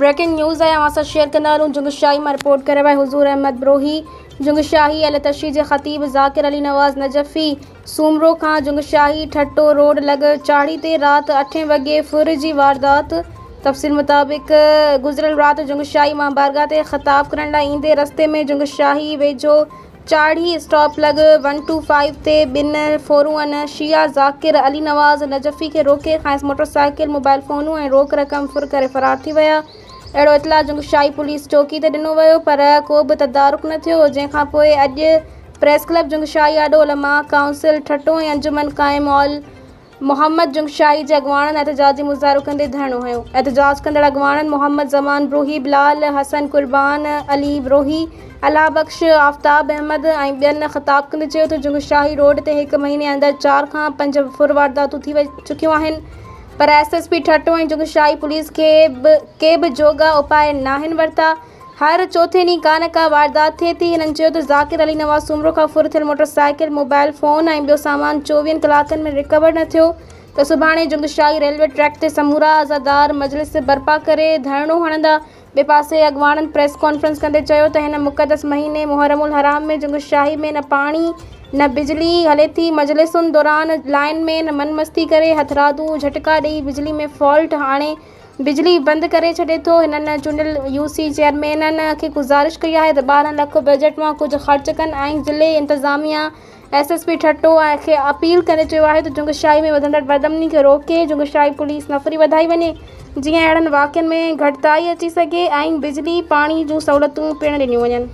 Breaking news آهي اوهان سان شيئر ڪندا هلون جنگشاهي مان رپورٽ ڪري رهيو آهي حضور احمد بروهي جنگشاهي اهل تشيع جي خطيب ذاڪر علي نواز نجفي سومرو کان جنگشاهي ٺٽو روڊ لڳ چاڙهي تي رات اٺين وڳي ڦر جي واردات تفصيل مطابق گذريل رات جنگشاهي مان بارگاهه تي خطاب ڪرڻ لاء ايندي رستي ۾ جنگشاهي ويجهو چاڙهي اسٽاپ لڳ ون ٽو فائيو تي ٻن ڦورون شيعه ذاڪر علي نواز نجفي کي روڪي کانئس موٽر سائيڪل، موبائل فونون ۽ روڪ رقم ڦر ڪري فرار ٿي ويا. اهڙو اطلاع جنگشاهي پوليس چوڪي تي ڏنو ويو پر ڪو به تدارڪ نه ٿيو جنهن کانپوء اڄ پريس ڪلب جنگشاهي آڏو علماء ڪائونسل ٺٽو ۽ انجمن قائم آل محمد جنگشاهي جي اڳواڻن احتجاجي مظاهرو ڪندي ڌرڻو هنيو. احتجاج ڪندڙ اڳواڻن محمد زمان بروهي، بلال حسن، قربان علي بروهي، الله بخش، آفتاب احمد ۽ ٻين خطاب ڪندي چيو ته جنگشاهي روڊ تي هڪ مهيني اندر چار کان پنج ڦر وارداتون ٿي چڪيون آهن پر S S P Thatta ۽ Jungshahi police کي به ڪي به جوڳا اپاء ناهن ورتا. هر چوٿين ڏينهن ڪا نه ڪا واردات ٿئي ٿي. هنن چيو ته ذاڪر علي نواز سومرو کان ڦر ٿيل موٽر سائيڪل، موبائل فون ۽ ٻيو سامان چوويهن ڪلاڪن ۾ رڪور نه ٿيو ته سڀاڻي جنگشاهي ريلوي ٽريڪ تي سمورا عزادار مجلس برپا ڪري ڌرڻو هڻندا. ٻئي پاسي اڳواڻن پريس ڪانفرنس ڪندي چيو ته هن مقدس مهيني محرم الحرام ۾ جنگشاهي ۾ نه پاڻي نه بجلي هلي ٿي، مجلسن دوران لائين مين من مستي ڪري هٿرادو جهٽڪا ڏئي بجلي ۾ فالٽ آڻي بجلي بند ڪري ڇڏي ٿو. هنن چونڊيل يو سي چيئرمينن کي گذارش ڪئي آهي ته 12 لک بجيٽ مان ڪجهه خرچ ڪن ۽ ضلعي انتظاميا ايس ايس پي ٺٽو کي اپيل ڪندي چيو آهي ته جنگشاهي ۾ وڌندڙ بدامني کي روڪي جنگشاهي پوليس نفري وڌائي وڃي جيئن اهڙن واقعن ۾ گهٽتائي اچي سگهي ۽ بجلي پاڻي جون سهولتون پڻ ڏنيون وڃن.